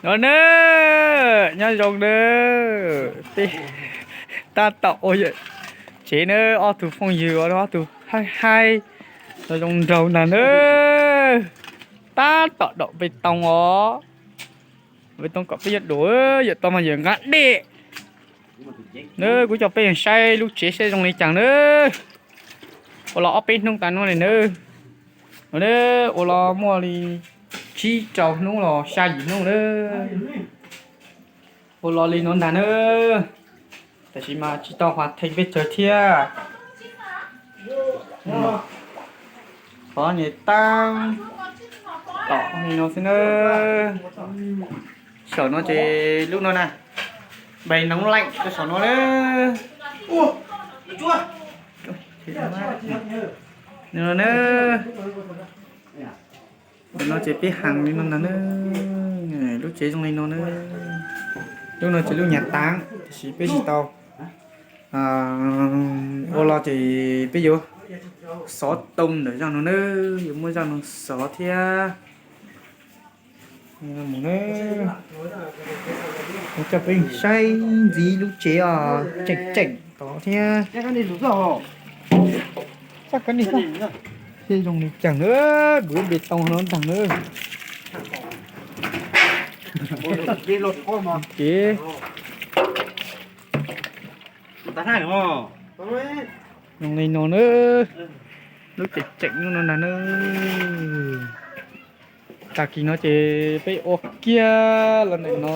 No na, nyob zoo na, peb tab tom ua yawm tsev na, ob tug phooj ywg ob tug haib haib, zoo zoo nraug ntag na. Tab tom daum pes toos os, pes toos kom peb yuav dua, yawm tau mas yawm nqa dej na. Kuv coj peb saib lub tsev saib zoo li cas na. Ua los ob peb hnub tas no li na, ua los muaj li tsib rau hnub los xya yim hnub na. Ua los li no ntag na, tab sis mas tsis tau huv theej peb tsawg thiab. Qhov niag taab tom li no xwb na. Saum no ces lub no na, npais noov leej rau saum no na. No na, no ces peb heev li no ntag na. Lub tsev zoo li no na. Lub no ces lub nyuag taab tab sis peb tsis tau ua los ces peb yuav xov too ntawm zaj no na, yuav muab zaj no xov thiab. Mus na, kuv coj peb saib ntxiv lub tsev os, tseem tseem tod thiab. Txoj kab ni, thiab zoo li cas na, kuv npe tau no ntag na. Ces zoo li no na, lub tseem tseem no ntag na. Tag kis no ces peb ua kiag los ntawm no,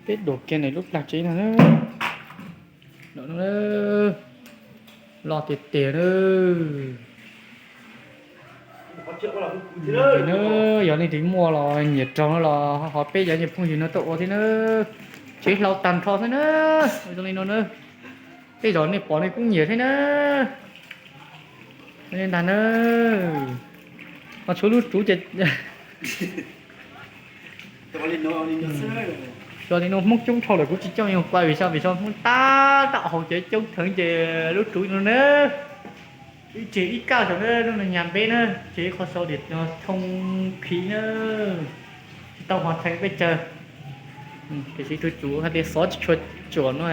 peb dua kiag ntawm lub plag tsev no na. Loj tiag tiag na. Yog leej twg muaj los nyiam raug no los ho peb cov niag phooj ywg no tuaj ua thiab na. Tsev hlau tag nrho xwb na. Zoo li no na, tej zaum nej pom nej kuj nyiam thiab na. Li ntag na. Ho tshuav lub tsuv ces, zoo li no Hmoob coob dhau lawm kuv tsis coj yog kuaj vim sav, vim sav Hmoob tab tom haus cawv coob theev ces lub tsuv no na. Ib tseg ib kaj saum na, lub no nyag npeb na, tseg ib qho saud dim no thoo khi na. Tsis tau huv theej peb tsawg. Tiam sis tus tswv hais tias xov tsis tshua tsuam no.